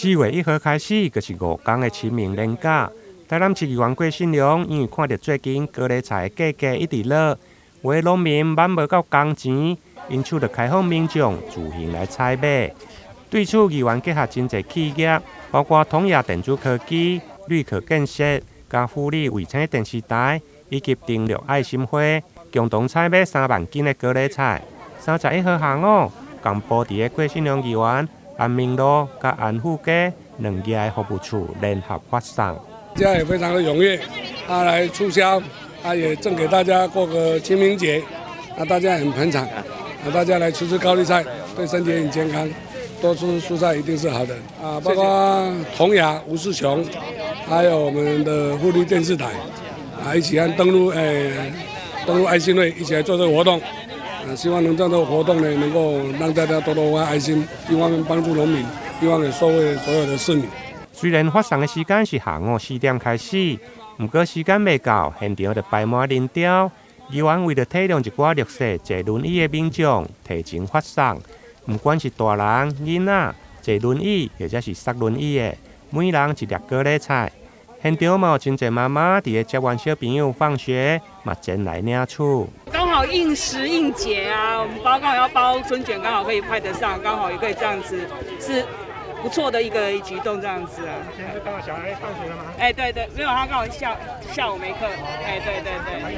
4月1號開始，就是5天的清明連假。台南市議員郭信良因為看著最近高麗菜的價格一直落，有的農民捫無夠工錢，因此就開放民眾自行來採買。對此，議員結合真濟企業，包括統亞電子科技、綠可建設、佮富里衛星電視台以及登陸愛心花，共同採買3萬斤的高麗菜。31號下午，共埔佇个郭信良議員、安民路佮安富街兩家的服務處聯合發送。大家也非常的踴躍，啊來促銷，啊也贈給大家過個清明節，啊大家很捧場，啊大家來吃吃高麗菜，對身體很健康，多吃蔬菜一定是好的。啊，包括同雅吳世雄，還有我們的富麗電視台，啊一起來登錄，登錄愛心會，一起來做這個活動。啊，希望能這個活動呢，能夠讓大家多多發愛心，一方面幫助農民，一方面受惠所有的市民。雖然發送的時間是下午4點開始，毋過時間未到，現場就排滿人潮。議員為著體諒一寡弱勢坐輪椅的民眾，提前發送。毋管是大人、囡仔坐輪椅或者是捒輪椅的，每人一粒高麗菜。現場嘛有真濟媽媽佇咧接完小朋友放學，嘛前來領取。剛好應時應節啊，我們包剛好要包春捲，剛好可以派得上，剛好也可以這樣子，是不錯的一個舉動，這樣子啊。現在剛好小孩放學了嗎？哎，對對，沒有，他剛好下午沒課。哎，對對對。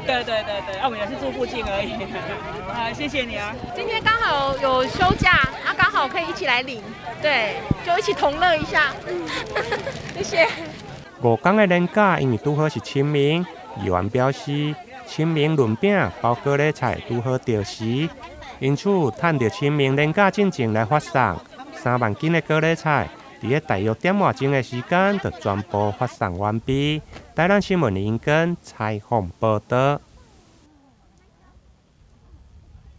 對對對對，啊，我們也是住附近而已。啊，謝謝你啊。今天剛好有休假，啊，剛好可以一起來領，對，就一起同樂一下。謝謝。5天的連假，因為拄好是清明，議員表示，清明潤餅包高麗菜拄好著時，因此趁著清明連假進前來發送3萬斤的高麗菜，佇咧大約點外鐘的時間就全部發送完畢。台南新聞林根採訪報導。